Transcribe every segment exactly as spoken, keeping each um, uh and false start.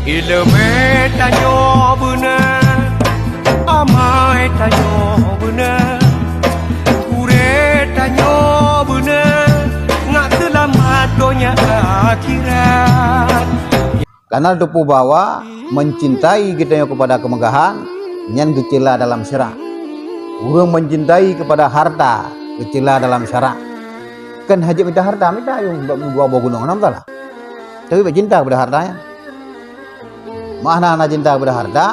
Ileumé tanyoe beuna, amai tanyoe beuna, gurée tanyoe beuna, ngat seulamat donya akhirat. Karena teupeu bahwa mencintai geutanyoe kepada kemegahan, nyan geucela dalam syarak. Ureuëng mencintai kepada harta, geucela dalam syarak. Kan hajat mita harta, mita ayong dua boh gunong, hana masalah. Tapi bèk cinta kepada harta nyan. Makna hana cinta kepada harta,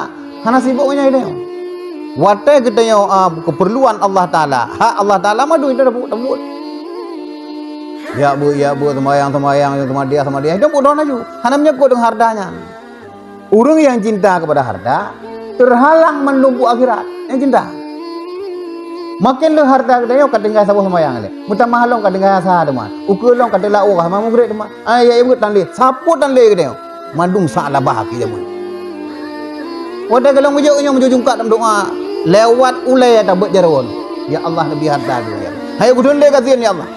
hana sibok ngon nyan geutanyoe. Watée geutanyoe, ah, keperluan Allah Taala, hak Allah Taala mandum geutanyoe tabuet, tabuet. Ya beuet, ya beuet, seumayang, seumayang, seumadiah, seumadiah, itu bodoh laju. Hana meunyeukot deungon harta nyan. Ureuëng nyang cinta kepada harta, terhalang mandum buet akhirat nyang cinta. Maken lé harta geutanyoe ka tinggai saboh seumayang lé. Meutamah lom ka tinggai asa teuma. Ukeue lom ka teulak uroe hana mugreb teuma. Ai, ya, ya, beuet tan lé. Sapeue tan lé geutanyoe? Mandum sak labah akhé jameun. Watée gohlom geujok nyoe meujujungkat lam doá, lewat ulée tabeuet jaroe. Ya Allah, neubi harta geuh, ya. Hai geudeun lé gasien, ya Allah.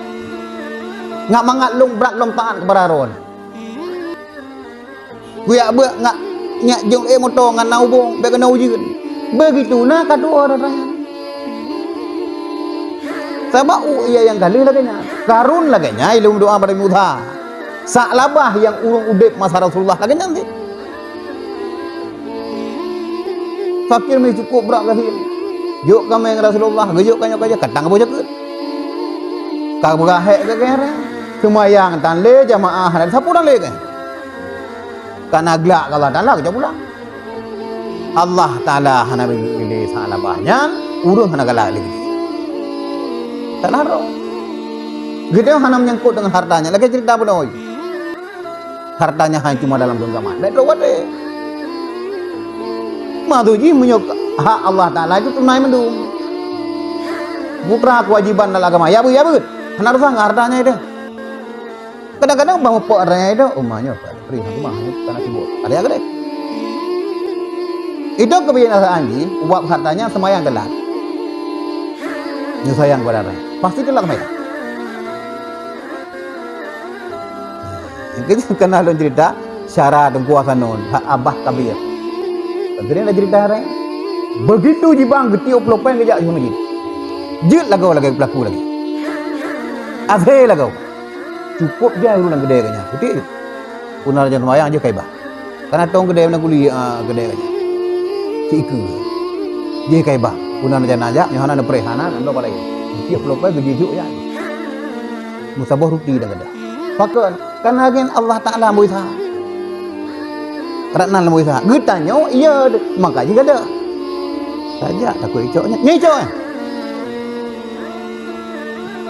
Ngat mangat lom brat lom taat kepada droe. Kuyak beuet ngat nyak jong éh moto ngon na ubong, bèk keunoe ujeuen. Beugitu na ka tuwoe rata-rata. Sabab u-, iya nyang ka lheueh lagée nyan. Karun lagée nyan ileuem doá bak Nabi Musa. Sak labah nyang ureuëng udeb masa Rasulullah lagée nyan cit. Fakir meucukôp brat gasien. Jok kaméng Rasulullah, geujok kanyok kaja, katang boh jakeuet. Ka beurahek gagée rhah. Seumayang tan lé jamaah, hana sapeue tan lé keuh. Kana glak keu Allah Taala geucok pulang. Allah Taala hana bri lé sak labah nyan, ureuëng hana galak lé geutanyoe. Salah droe. Geutanyoe hana menyangkut deungon harta nyan, lagée ceurita bunoe. Harta nyan hanya cuma dalam genggaman. Bèk trok watée. Maksud jih meunyoe hak Allah Taala itu tunai mandum. Putra kewajiban dalam agama. Ya beuet, ya beuet. Hana urusan ngon harta nyan itu. Kadang-kadang bang mupok raya itu, "Oh, ma nyoe, bri hang keumah, nyoe kana sibuk." Ada yang gede. Itu kebiasaan jih, ubak harta nyan seumayang telat. Nyoe sayang pada raya. Pasti telat seumayang. Itu kana lôn cerita, syara Teungku Hasan Nun, hak Abah Kabir. Tadi ada cerita raya. Begitu jibang geutiup plopen geujak u masjid. Jeuet lagoe lagée peulaku lagée. Asé lagoe. Cukôp jai ureuëng lam keudè geuh nyan. Putéh jih. Peue na lagée seumayang jih ka ibah. Kana tông keudè meunan guli, ah, keudè geuh nyan. Cit ikeue. Jih ka ibah. Peue na lagée na jak, nyoe hana neupreh, hana, nyoe ka laén. Tiep ploh ploh geujih jok nyan. Meusaboh ruti dan gadoh. Pakon? Kana gen Allah Taala bui sa. Rot nan bui sa. Geutanyoe, iya, maka jih gadoh. Tajak takot icok nyan. Nyan icok, eh.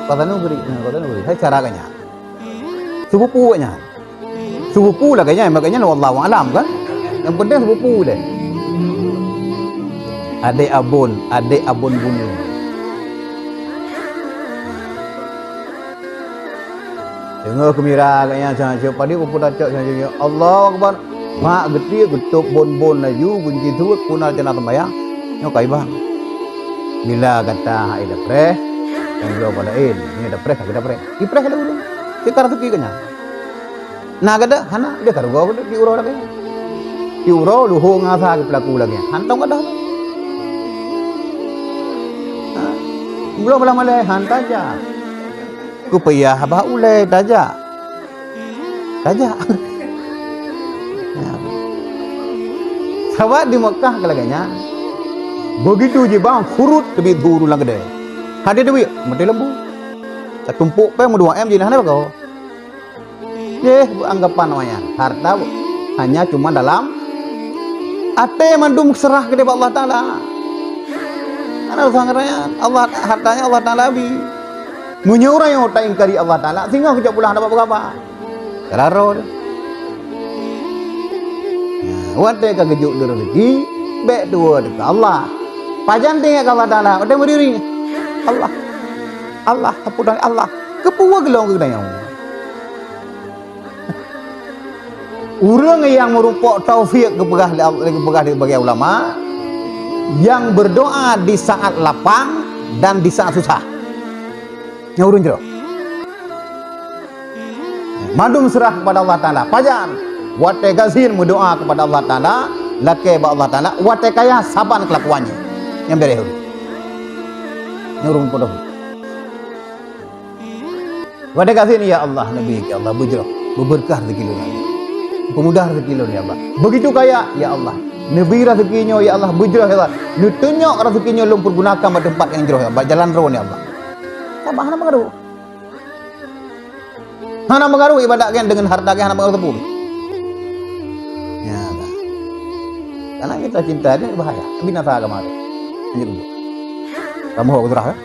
Kata nu beri, kata nu beri. Hai cara geuh nyan. Seubupu awak nyan. Seubupu lagée nyan, lagée nyan wallahu alam kan. Nyang penting seubupu lé. Adék Abon, adék Abon bunoe. Deungoe keumira geuh nyan, sang cok padub peue tacok, sang cok, Allahu Akbar. Mak geutiek geutôb bon-bon laju, gunci suet, peue na lagée na seumayang. Nyoe ka ibang. Bila gata hai dapreh, nyang bloe bak laén, nyoe dapreh ka geudapreh. Ipreh lé ureuëng. Cit ka raseuki geuh nyan. Na gadoh, hana, deuh ka rugoe gadoh di uroe lagée nyan. Di uroe luho ngon asa geupeulaku lagée nyan. Hantong gadoh. Ha? Bloe blah malée, han tajak. Kupeuyah bah ulée tajak. Tajak. Ya. Sabab di Mekah ka lagée nyan. Begitu jibang, khurut teubiet su ureuëng lam keudè. Hadé teubiet, meuti lembu. Tatumpok péng meudua em jih hana bagoe. Deh, beuanggapan awak nyan harta hanya cuma dalam até, mandum seurah keudeh bak Allah Taala. Hana urusan ngon nyan. Allah, harta nyan Allah Taala bri. Meunyoe ureuëng nyang taingkari Allah Taala, singoh keucok pulang hana bak beuraba. Keuraro deh. Nah, watée ka geujok lé rezeki, bèk tuwoe teuka Allah. Pajan teuingat keu Allah Taala, watée meuriring, Allah, Allah, sapeue dan Allah, keupeue geulong keu geutanyoe? Ureuëng nyang meurumpok taufik geupeugah lé Allah, geupeugah lé bagi ulama, yang berdoa di saat lapang dan di saat susah. Nyang ureuëng jroh. Mandum seurah kepada Allah Taala. Pajan? Watée gasien meudoá kepada Allah Taala, lakée bak Allah Taala, watée kaya saban keulakuan nyan. Nyang beureh ureuëng. Nyang ureuëng bodoh. Watée gasien, "Ya Allah, neubi, ya Allah, beujroh, beubeurkah rezeki lôn, ya Allah. Peumudah rezeki lôn, ya Allah. Begitu kaya, ya Allah. Neubi rezeki nyoe, ya Allah, beujroh, ya Allah. Neutunyok rezeki nyoe lôn peugunakan bak teumpat nyang jroh, ya Allah, bak jalan droe, ya Allah." Saban hana meugaru. Hana meugaru ibadat gét deungon hareuta gét, hana meugaru teupeu. Ya, Allah. Karena kita cinta dia bahaya, binasa agama dia. Lanjut dulu. Kamu hok keudroe, ya?